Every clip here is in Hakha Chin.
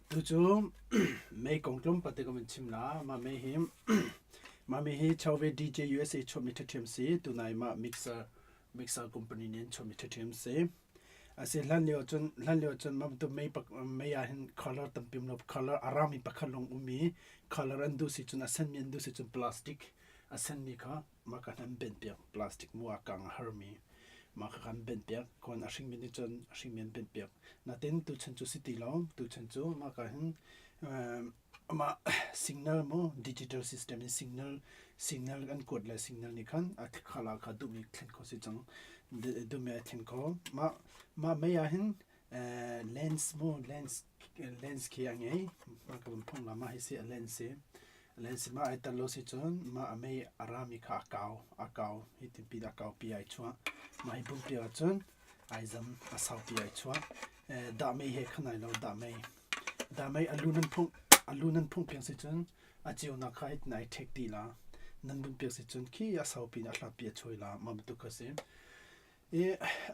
Tucu mei kong tlawmpal te ka van chim la. Mah mei hi mah mei hi Chauve DJ USA chuahmi ṭhaṭhiam si. Tunai mah mixer mixer company nih an chuahmi ṭhaṭhiam si. Asi hlan lio cun hlan lio cun mah bantuk mei pak mei ah hin color tampi um lo color a rangmi pakhat lawng um i color an duh si cun a senmi an duh si cun plastic a senmi kha mah ka an benh piak plastic mu a kang a harmi mah kha kan benh piak kon a hringmi nih cun a hringmi an benh piak natin tuchan cu si ti lo tuchan cu mah ka hin mah signal mu digital system in signal signal an kuat le signal nih khan a khala kha duhmi thlen kho si cang duhmi a thlen kho mah mah mei ah hin lens mu lens lens khi a ngei mah ka van phung la mah hi si a lens si lens mah ai tel lo si cun mah a mei a rami kha a kau a kau hi tinpi a kau pi ai chuah mah hi bumpi ah cun ai zam a saupi ai chuah dah mei he khan ai lo dah mei dah mei a lu nan phung a lu nan phung piang si cun a ceunak kha hitin ai ṭhek ti la nan bun piak si cun khi a saupi in a hlatpi a choi la mah bantuk kha si I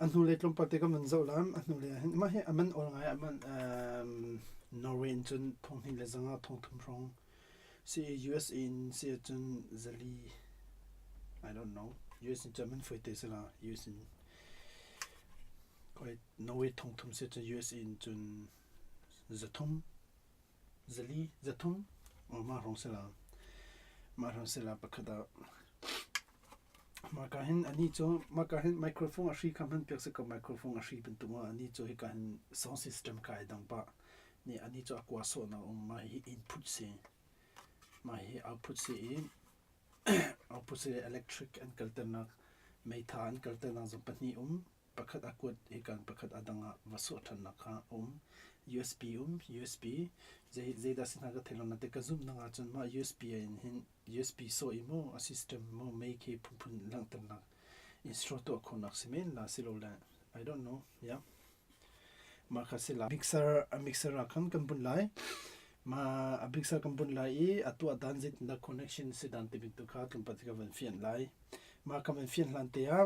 a hnulei tlawmpal te kan van zoh la, a hnulei ah hin mah hi a man awl ngai a man Norway in cun thonghnih le zanga thongthum hrawng si i USA in si ahcun zali I don't know US in cun man fawi te si la US in koi Norway thongthum si ahcun US in cun zathum zali zathum mah hrawng si la mah hrawng si la pakhat ah Mahka hin anih cu mahka hin microphone a hri kha hman piak si ko microphone a hri bantuk ah anih cu hika hin sound system kha ai dang pah. Nih anih cu a kua sawhnak a um. Mah hi input si. Mah hi output si i output si electric an kalternak meitha an kalternak zong pahnih um. Pakhat a kuat hika in pakhat a dang ah va sawh ṭhannak kha a um. USB um USB zei zeidah si hna ka thei lo nain ka zumhnak ahcun mah USB in hin USB sawh i maw a system maw mei khi phunphun langhternak install tuah khawhnak si men la silole I don't know yeah mah kha si la mixer a mixer ah khan kan bunh lai ma a mixer kan bunh lai i a tuah dan zeitindah connection si dan ti bantuk kha tlawmpal ka van fianh lai mah ka van fianh hlan te ah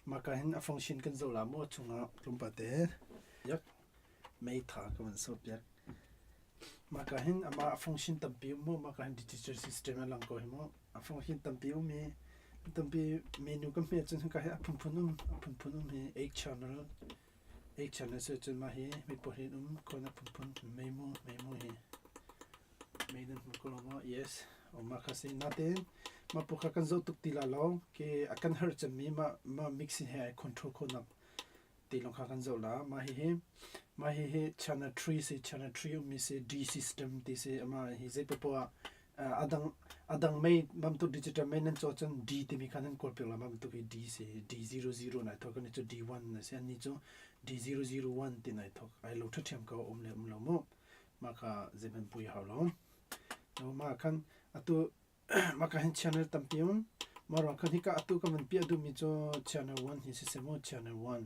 mah ka hin a function kan zoh la maw chungah tlawmpal te yak mei tha ka van sawh piak Mah ka hin amah a function tampi um mu. Mah ka hin digital system a lang ko hi mu. A function tampi um i tampi menu kan hmet cun hika hi a phunphun um a phunphun um hi 8 channel 8 channel si cun mah hi mipawl hin um kon a phunphun mei mu mei mu hi mei nan hmu ko lo maw yes o mah kha si natein mah pu kha kan zoh tuk ti la lo ke a kan har cemmi mah mah mixing he ai control khawhnak ti lawng kha kan zoh la. Mah hihi mah hihi channel 3 si channel 3 ummi si D system ti si ama hi zei popoh ah adang adang mei bantuk digital mei nan caw cun D timi kha nan kawl piak la mah bantuk hi D si D00 nai thok ani cu D1 na si ani cu D001 ti nai thok ai lo ṭhiam ko um le um lo mu mah kha zeihmanh pui hau lo no mah khan atu Mah ka hin channel tampi um. Mah ruang khan hika atu ka van piah duhmi cu channel 1 hi siseh mu channel 1.